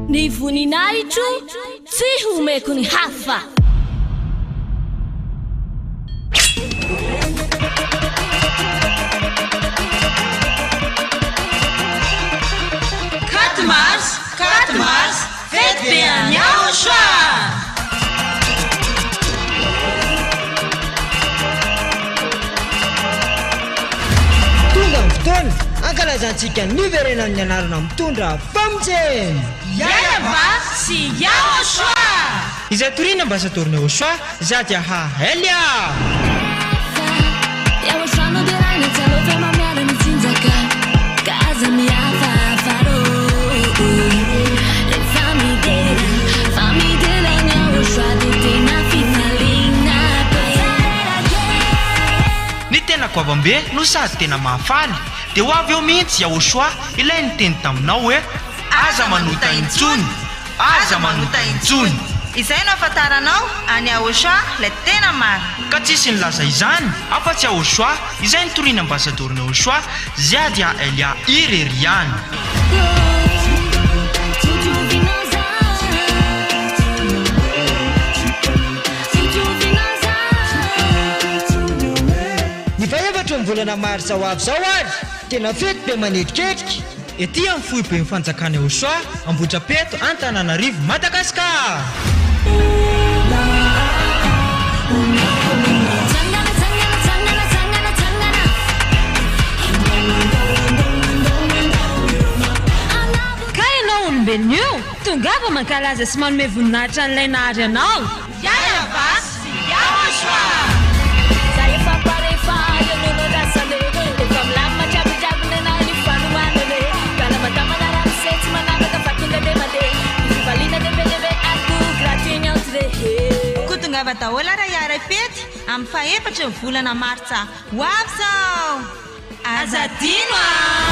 Ny voninahitro tsy homeko ny hafa. Quatre mars, quatre mars, fety be an'i Yahoshua! Tonga ny fotoana hankalazantsika ny niverenan'ny anarana mitondra famonjena! Yahweh sy Yahoshua! Izay toriana ambasadaoron'i Yahoshua, Zadiaha Elia! Ny tena goavambe no sady tena mahafaly dia ho avy eo mihitsy Yahoshua ilay niteny taminao hoe aza manota intsony. Aza manota intsony! Izay no ahafantaranao an'i Yahoshuah ilay tena marina. Ka tsisy nilaza izany afa-tsy Yahoshuah izay nitoriana ambasadaoron'i Yahoshuah Ziadia Elia irery ihany. Ny fahefatry ny volana marsa ho avy izao ary tena fety be manetriketrika. Ety amin'ny foiben'ny fanjakana Eosoa, Ambohidrapeto, Antananarivo, Madagasikara! Ka ianao olombelona io, tongava mankalaza sy manome voninahitra an'ilay nahary anao. Yahweh sy Yahoshua! Za efa pare fa eo no nondrasana e Efa milamina jiaby nenah ny fanomanana e Kalamadamana ramose tsy manavaka fa tonga de mandeha Ny fifaliana de be dia be ary koa gratuit ny entrée he. Koa tongava daholo ary hiara fety amin'ny fahefatry ny volana martsa ho avy zao! Aza adino a!